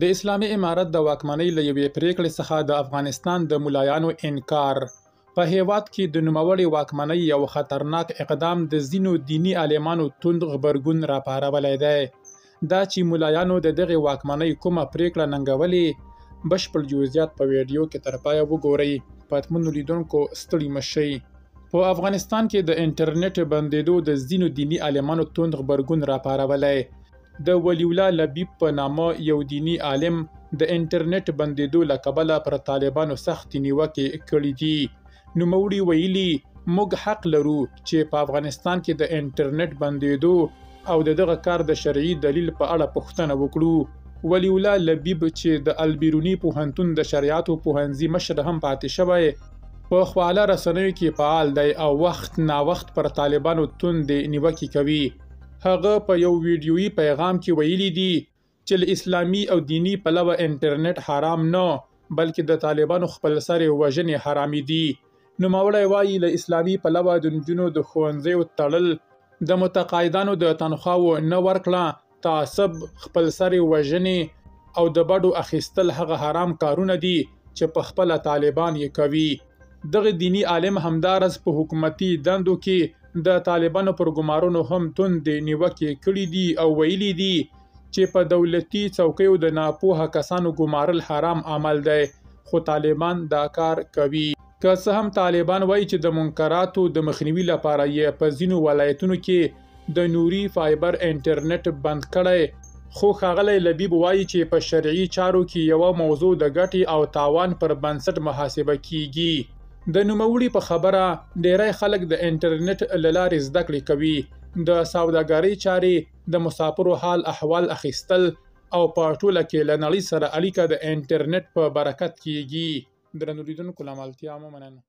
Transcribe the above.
د اسلامي امارت د واکمنۍ له یوې پرېکړې څخه د افغانستان د ملایانو انکار په هېواد کې د نوموړې واکمنۍ یو خطرناک اقدام د ځینو دیني عالمانو توند غبرګون راپارولی دی. دا چې ملایانو د دغې واکمنۍ کومه پرېکړه ننګولې، بشپړ جزئیات په ویډیو کې تر پایه وګورئ. پتمنو لیدونکو ستړي مه شئ. په افغانستان کې د انټرنیټ بندېدو د ځینو دیني عالمانو توند غبرګون راپارولی. د ولي الله لبیب په نامه یو دیني عالم د انټرنیټ بندېدو له کبله پر طالبانو سختې نیوکې کړې دي. نوموړي ویلي، موږ حق لرو چې په افغانستان کې د انټرنیټ بندېدو او د دغه کار د شرعي دلیل په اړه پوښتنه وکړو. ولي الله لبیب چې د البیروني پوهنتون د شرعیاتو پوهنځي مشر هم پاتې شوی، په خواله رسنیو کې فعال دی او وخت ناوخت پر طالبانو توندې نیوکې کوي. هغه په یو ویډیويي پیغام کې ویلي دي چې له اسلامي او دیني پلوه انټرنیټ حرام نه، بلکې د طالبانو خپلسرې وژنې حرامې دي. نوموړی وايي، له اسلامي پلوه د نجونو د ښوونځیو تړل، د متقاعدانو د تنخواوو نه ورکړه، تعصب، خپلسرې وژنې او د بډو اخیستل هغه حرام کارونه دي چې په خپله طالبان یې کوي. دغه دیني عالم همداراز په حکومتي دندو کې د طالبانو پر ګمارنو هم توندې نیوکې کړې دي او ویلي دي چې په دولتي څوکیو د ناپوهه کسانو ګمارل حرام عمل دی، خو طالبان دا کار کوي. که څه هم طالبان وایي چې د منکراتو د مخنیوي لپاره یې په ځینو ولایتونو کې د نوري فایبر انټرنیټ بند کړی، خو ښاغلی لبیب وایي چې په شرعي چارو کې یوه موضوع د ګټې او تاوان پر بنسټ محاسبه کیږي. د نوموړي په خبره، ډیری خلک د انټرنیټ له لارې زده کړې کوي، د سوداګرۍ چارې، د مسافرو حال احوال اخیستل او په ټوله کې له نړۍ سره اړیکه د انټرنیټ په برکت کیږي. درنو لیدونکو له ملتیا مو مننه.